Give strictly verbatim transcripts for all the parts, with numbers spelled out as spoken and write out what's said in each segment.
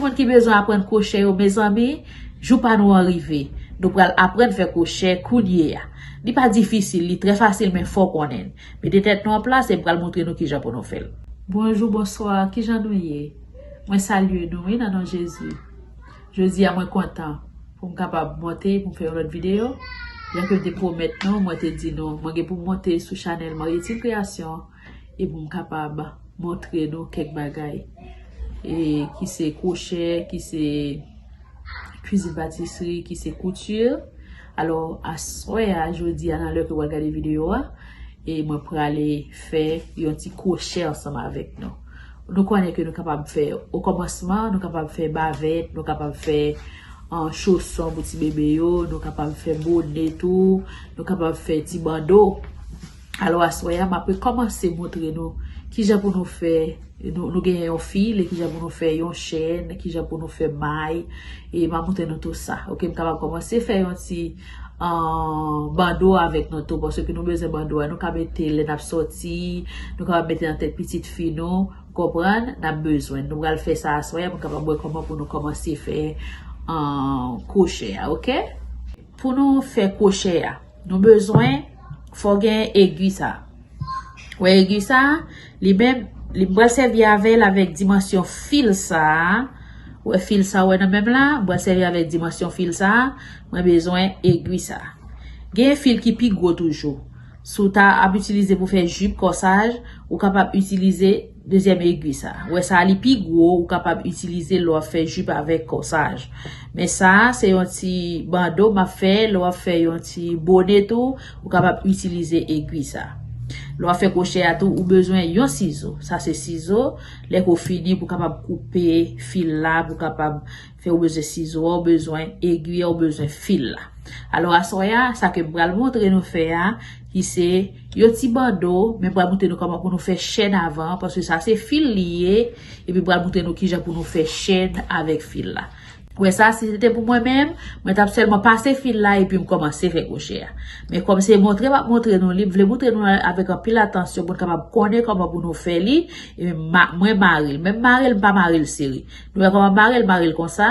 Moun ki bezwen aprann kwochè yo, mezanmi, jou pa nou an rive. Nou pral aprann fè kwochè kounye a. Li pa difisil, li trè fasil, men fò w konnen l. Mete tèt nou an plas e m pral montre nou kijan pou nou fè l. Bonjou, bonswa, kijan nou ye? Mwen salye nou, wi, nan non Jezi. Jodi a, mwen kontan pou m kapab monte, pou m fè yon lòt videyo. Jan ke m te pwomèt nou, mwen te di nou, mwen gen pou m monte sou chanèl Marietine Création e pou m kapab montre nou kèk bagay e ki se kwochè, ki se kwizin patisri, ki se kouti. Alò, aswè a, jodi a, nan lè ke w al gade videyo a, e mwen prale fè yon ti kwochè ansanm avèk nou. Nou konnen ke nou kapab fè, o kòmansman, nou kapab fè bavèt, nou kapab fè, an, choson pou ti bebe yo, nou kapab fè bone tou, nou kapab fè ti bando. Alò, aswè a, m ap kòmanse montre nou kijan pou nou fè, nou, nou genyen yon fil, e kijan pou nou fè yon chèn, kijan pou nou fè may, e m ap montre nou tou sa. Oke, m kapab kòmanse fè yon ti, an, bando avèk nou tou, paske nou bezwen bando a, nou ka mete lè n ap sòti, nou kapab mete nan tèt pitit fi nou, konprann, n ap bezwen. Nou pral fè sa aswè a, pou n kapab wè kòman pou nou kòmanse fè, an, kwochè a, oke? Pou nou fè kwochè a, nou bezwen, fò gen egi sa. Wè egi sa, li menm, li m pral sèvi avè l avèk dimansyon fil sa. Wè fil sa, wè nan men m la, m pral sèvi avèk dimansyon fil sa, mwen bezwen egi sa. Gen fil ki pi gwo toujou. Si w ta ap itilize pou fè jip, kòsaj, ou kapab itilize dezyèm egi sa. Wè sa, li pi gwo, ou kapab itilize lè w ap fè jip avèk kòsaj. Men sa, se yon ti bando m ap fè, lè w ap fè yon ti bone tou, ou kapab itilize egi sa. Lè w ap fè kwochè a tou, ou bezwen yon sizo. Sa se sizo, lè ke w fini, pou w kapab koupe fil la, pou w kapab fè, ou bezwen sizo a, ou bezwen egi a, ou bezwen fil la. Alò, aswè a, sa ke m pral montre nou fè a, ki se yon ti bando, men m pral montre nou kòman pou nou fè chèn avan, paske sa se fil li ye, epi m pral montre nou kijan pou nou fè chèn avèk fil la. Wè sa, si se te pou mwen menm, mwen t ap sèlman pase fil la epi m kòmanse fè kwochè a. Men kòm se montre m ap montre nou li, m vle montre nou avèk anpil atansyon pou n kapab konnen kòman pou nou fè li, e ma-, mwen mare l. Men m mare l, m pa mare l sere. Nou wè kòman m mare l, mare l konsa,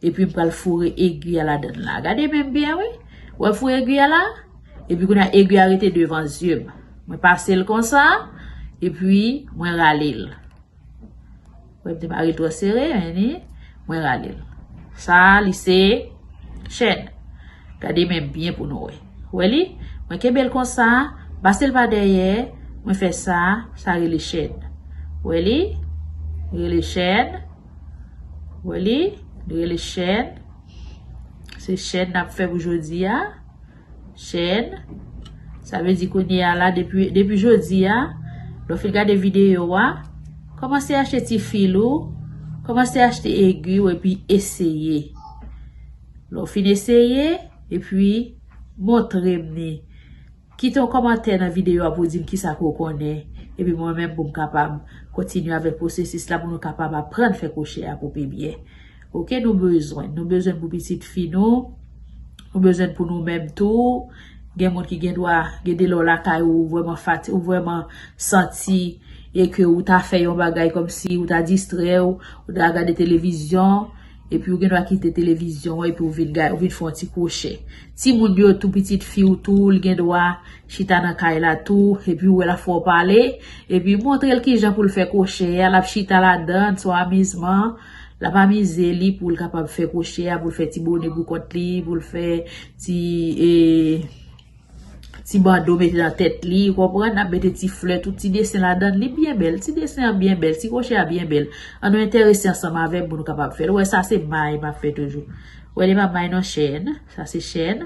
epi m pral foure egi a ladann la. Gade men m byen, wi. Wè m foure egi a la? Epi kounye a, egi a rete devan zye m. Mwen pase l konsa, epi mwen rale l. Wè m te mare l twò sere, men ni, mwen rale l. Sa, li se chèn. Gade men m byen pou nou wè. Wè li? Mwen kenbe l konsa, pase l pa dèyè, mwen fè sa, sa rele chèn. Wè li? Rele chèn. Wè li? Rele chèn. Se chèn n ap fè pou jodi a. Chèn. Sa vle di kounye a la, depi, depi jodi a, lè w fin gade videyo a, kòmanse achte ti fil ou, kòmanse achte egi w epi eseye. Lè w fin eseye, epi montre m ni. Kite yon kòmantè nan videyo a pou w di m kisa ke w konnen, epi mwen menm pou m kapab kontinye avèk pwosesis la pou nou kapab aprann fè kwochè a pou pi byen. Oke, nou bezwen, nou bezwen pou pitit fi nou, nou bezwen pou nou menm tou. Gen moun ki gen dwa, gen de lè w lakay ou, ou vrèman fati-, ou vrèman santi e ke ou ta fè yon bagay kòmsi ou ta distrè w, ou ta gade televizyon, epi ou gen dwa kite televizyon an, epi ou vin ga-, ou vin fè yon ti kwochè. Timoun yo tou, pitit fi w tou, li gen dwa chita nan kay la tou, epi ou wè l ap fè w pale, epi montre l kijan pou l fè kwochè a, l ap chita ladan l, se yon amizman, l ap amize li pou l kapab fè kwochè a, pou l fè ti bone pou kont li, pou l fè ti, e, ti bando mete nan tèt li, ou konprann? N ap mete ti flè, tout ti desen ladan l, li byen bèl, ti desen an byen bèl, ti kwochè a byen bèl. Ann nou enterese ansanm avè m pou nou kapab fè l. Ou wè sa se may m ap fè toujou. Ou wè li pa may non, chèn, sa se chèn.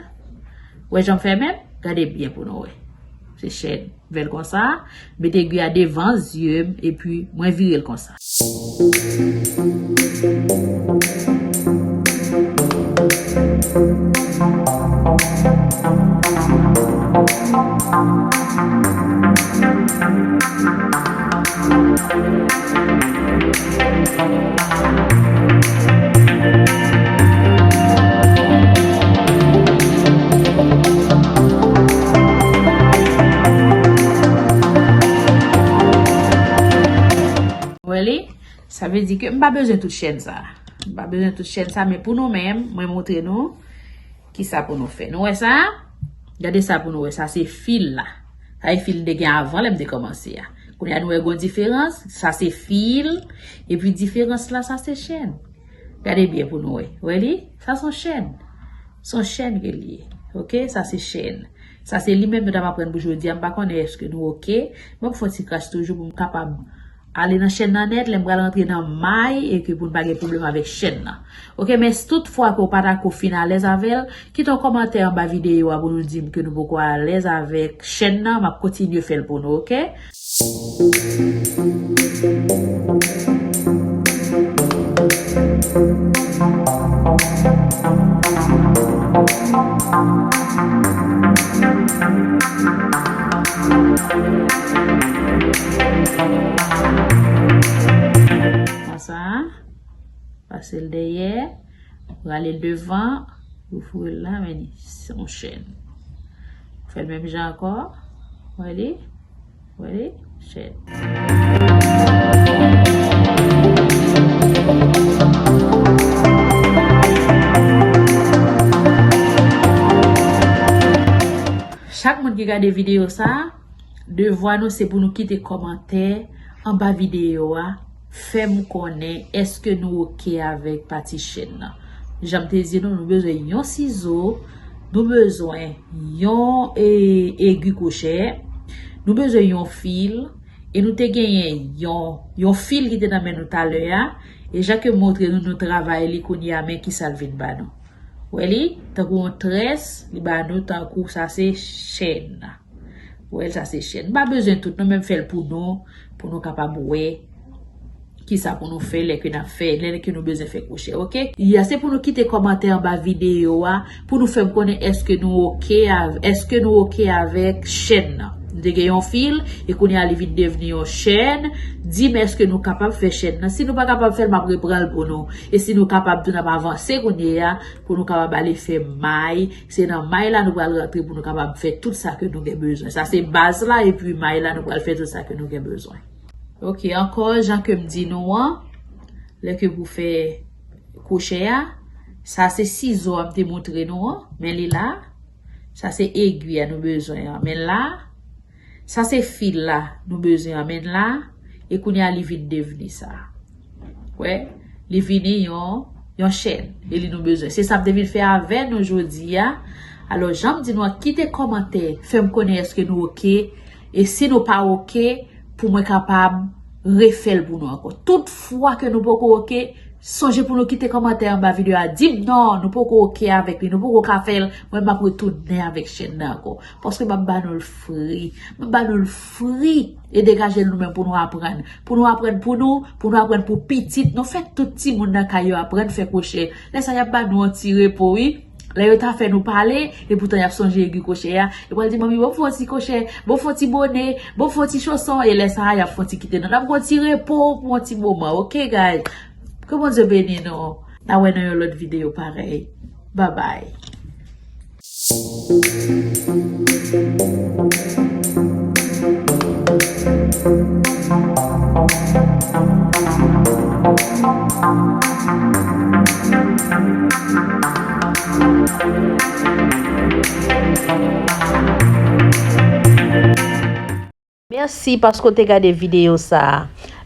Ou wè jan m fè men m? Gade byen pou nou wè. Se chèn. Fè l konsa, mete egi a devan zye m, epi mwen vire l konsa. Wè li? Sa vle di ke m pa bezwen tout chèn sa. M pa bezwen tout chèn sa, men pou nou menm, mwen montre nou kisa pou nou fè. Nou wè sa? Gade sa pou nou wè. Sa se fil la. Sa e fil m te gen avan lè m te kòmanse a. Kounye a nou wè gon diferans. Sa se fil. Epi diferans la, sa se chèn. Gade byen pou nou wè. Wè li? Sa se yon chèn. Se yon chèn ke li ye. Oke? Sa se chèn. Sa se li menm nou t ap aprann pou jodi a. M pa konnen èske nou oke. Mwen pou fè yon ti kras toujou pou m kapab ale nan chèn nan nèt, lè m pral rantre nan may, e ke pou n pa gen pwoblèm avèk chèn nan. Oke, men si tout fwa ke w pa ta ko fin alèz avè l, kite yon kòmantè anba videyo a pou nou di m ke nou poko alèz avèk chèn nan, m ap kontinye fè l pou nou, oke? Konsa, pase l dèyè, rale l devan, ou foure l la, men li se yon chèn. Fè l menm jan ankò, wè li, wè li, chèn. Chak moun ki gade videyo sa, devwa nou se pou nou kite kòmantè anba videyo a, fè m konnen èske nou oke avèk pati chèn nan. Jan m te di nou, nou bezwen yon sizo, nou bezwen yon, e, egi kwochè, nou bezwen yon fil, e nou te genyen yon, yon fil ki te nan men nou talè a, e jan ke m montre nou, nou travay li kounye a, men kisa l vin ba nou. Wè li, tankou yon très, li ba nou tankou sa se chèn. Wè l, sa se chèn. M pa bezwen tout, non, men m fè l pou nou, pou nou kapab wè kisa pou nou fè lè ke n ap fè, lè ke nou bezwen fè kwochè, oke? Ya, se pou nou kite kòmantè anba videyo a, pou nou fè m konnen èske nou oke av-, èske nou oke avèk chèn nan. Nou te gen yon fil, e kounye a li vin devni yon chèn. Di m èske nou kapab fè chèn nan. Si nou pa kapab fè l, m ap repran l pou nou. E si nou kapab tou, n ap avanse kounye a, pou nou kapab ale fè may. Se nan may la nou pral rantre pou nou kapab fè tout sa ke nou gen bezwen. Sa se baz la, epi may la nou pral fè tout sa ke nou gen bezwen. Oke, ankò, jan ke m di nou an, lè ke pou fè kwochè a, sa se sizo a m te montre nou an, men li la. Sa se egi a nou bezwen an, men la. Sa se fil la nou bezwen an, men la. E kounye a li vin devni sa. Wè, li vini yon, yon chèn. E li nou bezwen. Se sa m te vin fè avè nou jodi a. Alò, jan m di nou an, kite kòmantè, fè m konnen èske nou oke. E si nou pa oke, pou mwen kapab refè l pou nou ankò. Tout fwa ke nou poko oke, sonje pou nou kite kòmantè anba videyo a. Di m non, nou poko oke avèk li, nou poko ka fè l. Mwen, m ap retounen avèk chèn nan ankò. Paske m ap ba nou l fri. M ap ba nou l fri. E degaje l nou menm pou nou aprann. Pou nou aprann pou nou, pou nou aprann pou pitit nou. Fè tout timoun nan kay yo aprann fè kwochè. Lè sa, y ap ba nou yon ti repo, wi. Lè yo ta fè nou pale, epoutan y ap sonje egi kwochè a. Yo pral di, "Manmi, bon, fè yon ti kwochè, bon, fè yon ti bone, bon, fè yon ti choson." E lè sa a, y ap fè yon ti kite nou. N ap gen yon ti repo pou yon ti moman, oke, guys? Ke Bondye beni nou. N a wè nan yon lòt videyo parèy. Babay. Mèsi paske w te gade videyo sa a.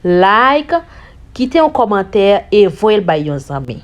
Like, kite yon kòmantè e voye l bay yon zanmi.